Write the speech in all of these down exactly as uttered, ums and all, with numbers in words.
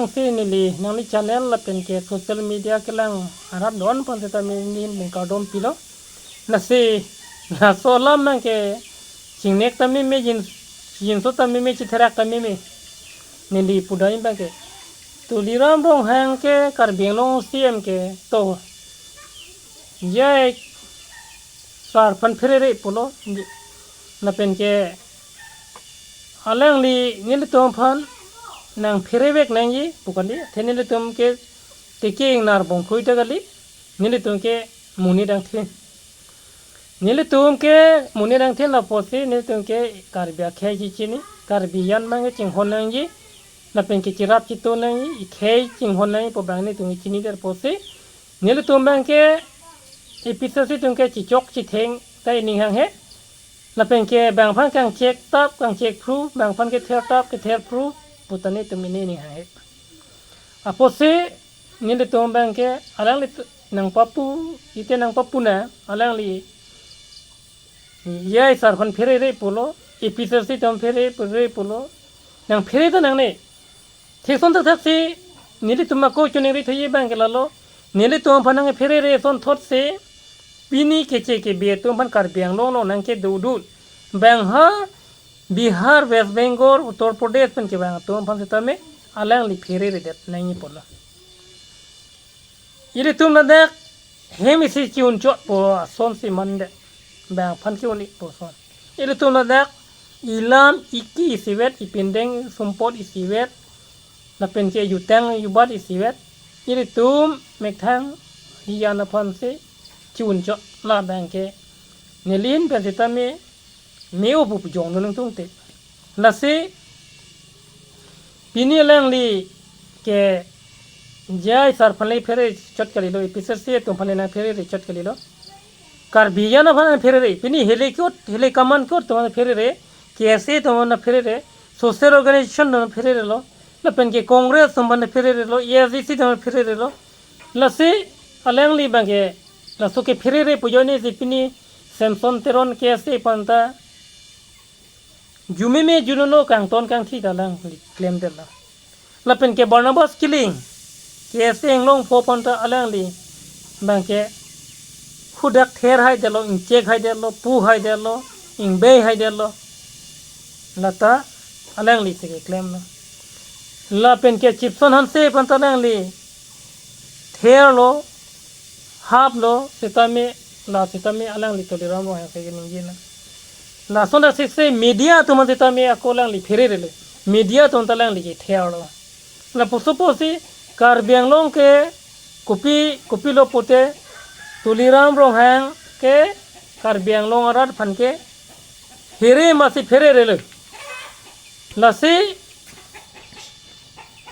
Si neli nangli channel lapen ke social media kelang arat don aphan seta neli ning kardom pilo. Lasi laso alam nang ke chingnek ta meme, jin, jinso ta meme, chitherak ta meme. Neli pudam abang ke Tuliram Ronghang ke Karbi Anglong C M ke to J I sar aphan pherere pulo. Lapen ke alangli nelitum aphan nangpherevek nangji pu kali. Athe nelitum ke tiki ingnar bongkrui ta kali. Nelitum ke monit angthin. Nelitum ke monit angthin apotsi nelitum ke Karbi akhei chichini, Karbi an abang ke chinghon nangji, lapen ke chirap chitu nangji, ikhei chinghon nangji pu abang nelitum ke chinidet apotsi nelitum abang ke A P C C atum ke chichok chitheng ta ining hanghe. Lapen ke bang aphan kangchek tap kangchek phru, bang aphan kether tap kether phru pu ta nelitum ining hanghe. Apotsi nelitum abang ke alangli nangpapu, ite nangpapu na, alangli J I sar aphan pherere pulo, A P C C atum pherere pulo, nangphere ta nangne. Thekson thakthak si nelitum ako choningri thoji abang ke lalo. Nelitum aphan nangpherere asonthot si pini keche kebe atum aphan Karbi Anglong along nangkedodun. Bang ha Bihar, West Bengal, Uttar Pradesh pen kevang atum aphan seta me alangli phereredet nangji pulo. Ilitum ladak hem isi chi-un chot pu asonsi mande. Bang aphan ke-un-ik pu ason. Ilitum ladak ilam iki isivet, ipindeng sumpot isivet, lapen ke jutang jubat isivet. Ilitum methang hijan aphansi chi-un chot, labang ke neli pen seta me me-o pu jongdun nangtungte. Lasi pini alangli ke J I sar aphan le pherere chot kalilo, A P C C atum aphan le nangpherere chot kalilo. Karbi an aphan pherere, pini hele kot, hele kaman kot atum aphan pherere, K S A atum aphan pherere, social organization atum aphan phererelo, lapen ke Congress atum aphan phererelo, A S D C atum aphan phererelo. Lasi alangli abang ke laso kepherere pu ajoine si pini Samson Teron K S A aphan ta jumeme junono kangton kangthi ta alangli klemdetlo. Lapen ke Barnabas Killing K S A inglongpo aphan ta alangli abang ke hudak ther haidetlo, ingchek haidetlo, pu haidetlo, ingbei haidetlo. Lata alangli si keklemlo. Lapen ke Chipson Hanse aphan ta alangli therlo, haplo, seta me, la seta me alangli Tuliram Ronghang ke ningje na. Lason dak sik se media atum aphan seta me ako alangli phererele. Media atum ta alangli ketherlo. Lapuson pusi Karbi Anglong ke kopi, kopilo pute Tuliram Ronghang ke Karbi Anglong arat aphan ke phere masi phererele. Lasi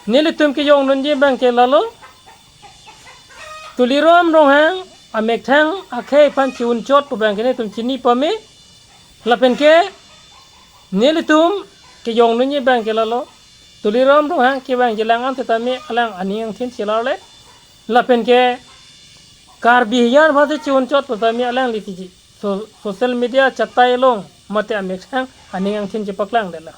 nelitum kejongdunji abang ke lalo, Tuliram Ronghang amethang akhei aphan chi-un chot pu abang ke nelitum chini pame. Lapen ke nelitum kejongdunji abang ke lalo, Tuliram Ronghang kevangji alang an seta me alang aning angthin chelarle. Lapen ke Karbi hijan aphansi chi-un chot pu seta me alangli tiji so, social media chatai along mate amethang aning angthin chepaklangdetlo.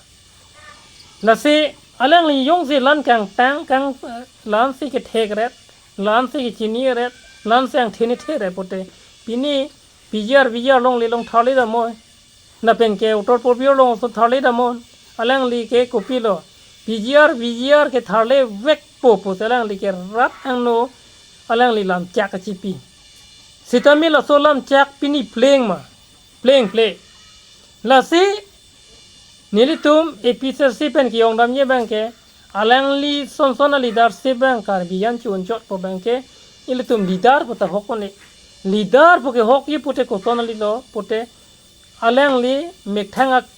Lasi alangli jongsi lan kangtang kang, eh, lansi kethekret, lansi kechiniret, lansi angthin ithekret pute pini P G R, V G R along le long tharle damnon. Lapen ke Uttar Purbi along ason tharle damnon. Alangli ke kopilo P G R, V G R ketharlevekpo pusi alangli ke rat angno alangli lamchak kachipi. Seta me laso lamchak pini pleng ma, plengple. Lasi nelitum A P C C pen kejongdamji abang ke alangli sonson a-leadership abang Karbi an chi-un chot pu abang ke ilitum leader pu ta hok un-e. Leader pu kehokji pute koson kalilo pute alangli methang ak-,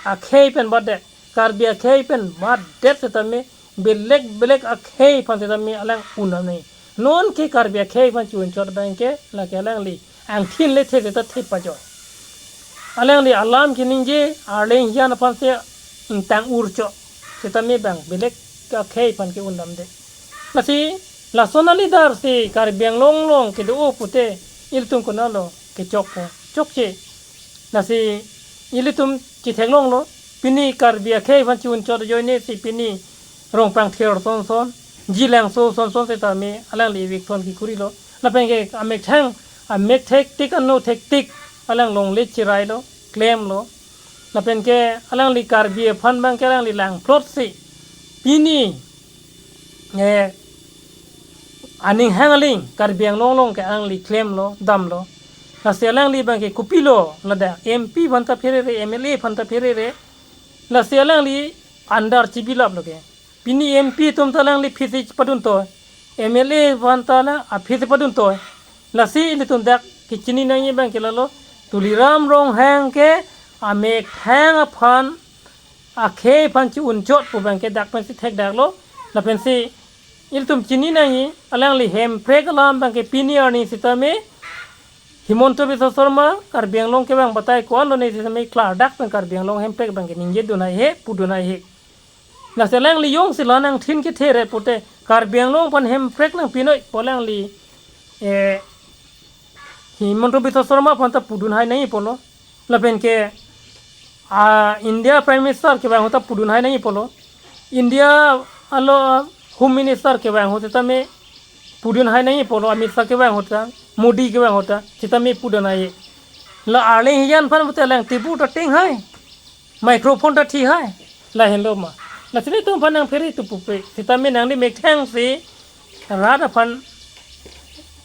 akhei pen batdet, Karbi akhei pen batdet seta me belek belek akhei aphan seta me alang un-e. Non ke Karbi akhei aphan chi-un chot abang ke lake alangli angthin le the seta the pajoi. Alangli alam keningje arleng hijan aphansi ingtang ur chot seta me bang belek akhei aphan ke-un damde. Lasi lason a-leader si Karbi Anglong along kedo pute ilitum konatlo kechokpo, chokche. Lasi ilitum chitheklonglo, pini Karbi akhei aphan chi-un chot ajoine si pini Rongpangthir son son, Jilangso son son setame alangli eviction kekurilo. Lapen ke amethang, amek thektik ano thektik alang longle chirailo, klemlo. Lapen ke alangli Karbi aphan abang ke alangli langplot si pini, eh, aning hang aling Karbi Anglong along ke alangli klemlo, damlo. Lasi alangli abang ke kopilo, ladak M P aphan ta pherere, M L A aphan ta pherere. Lasi alangli andar chibilaplo ke. Pini M P atum ta alangli aphi si padun toi, M L A aphan ta alang aphi si padun toi. Lasi ilitum dak kechini nangji abang ke lalo, Tuliram Ronghang ke amethang aphan, akhei aphan chi-unchot pu abang ke dak pensi thekdaklo. Lapensi ilitum chini nangji, alangli hemprek alam abang ke pini arni setame Himanta Biswa Sarma Karbi Anglong kevang batai ko-an lone setame klardak pen Karbi Anglong hemprek abang ke ningjedun haihe, pudun haihe. Lasi alangli jongsi la nangthin kethe re pute Karbi Anglong aphan hemprek nangpinoi pu alangli, eh, Himanta Biswa Sarma aphan ta pudun hai nangji pulo. Lapen ke, ah, India Prime Minister kevang ahut ta pudun hai nangji pulo. India alo Home Minister kevang ahut setame pudun hai nangji pulo. Amit Shah kevang ahut ta, Modi kevang ahut ta, setame pudun hai. La arleng hijan aphan pute alang table ta ting hai, microphone ta thi hai, lahenlo ma. Lasi netum aphan nangphere tu pupe, setame nangli methang si rat aphan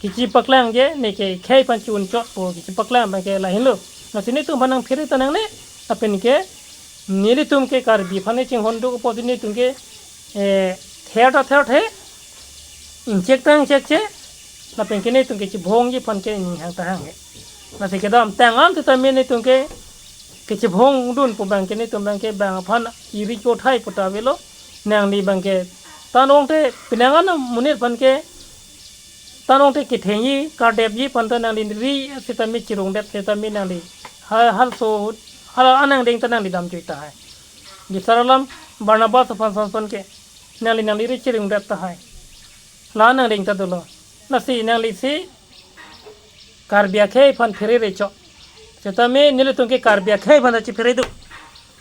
kechipaklangji, ne ke khei aphan chi-unchot pu kechipaklang abang ke lahenlo. Lasi netum aphan nangphere ta nangne, lapen ke nelitum ke Karbi aphan ne chinghon duk apotsi netum ke, eh, ther ta therthe, inchek ta inchekche, lapen ke netum kechibongji aphan ke ning hang ta hanghe. Lasi kedamtang an setame netum ke kechibongdun pu abang ke netum abang ke bang aphan iri chothai pu ta avelo. Nangli abang ke tanong te penang an amonit aphan ke tanong te kethengji kardepji aphan ta nangli ri setame chirungdep setame nangli ha-, halso hala anang deng ta nangli damjui tahai. Bisar alam Barnabas aphan son son ke nangli nangli ri chirungdep tahai. La anang deng ta dolo. Lasi nangli si Karbi akhei aphan pherere chot. Setame nelitum ke Karbi akhei aphan ta chiphere duk.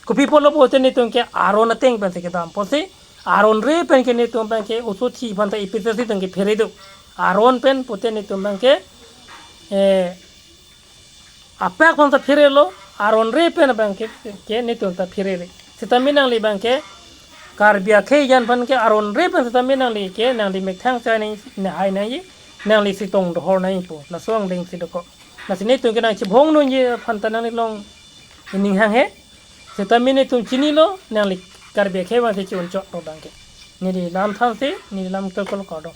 Kopi pulo pute netum ke aron ateng pensi kedam apotsi, aron re pen ke netum abang ke oso thi aphan ta A P H L C atum ke phere duk. Aron pen pute netum abang ke, eh, apak aphan ta pherelo, aron re pen abang ke, ke netum ta pherere. Setame nangli abang ke Karbi akhei jan aphan ke aron re pen setame nangli ke nangli methang chai nangji, ne hai nangji, nangli si tong dohor nangji pu. Laso angdeng si dokok. Lasi netum ke nangchibongdunji aphan ta nangli long ining hanghe. Setame netum chinilo, nangli Karbi akhei aphan si chi-unchot pu abang ke. Neli lam thansi, neli lam tokol kardom.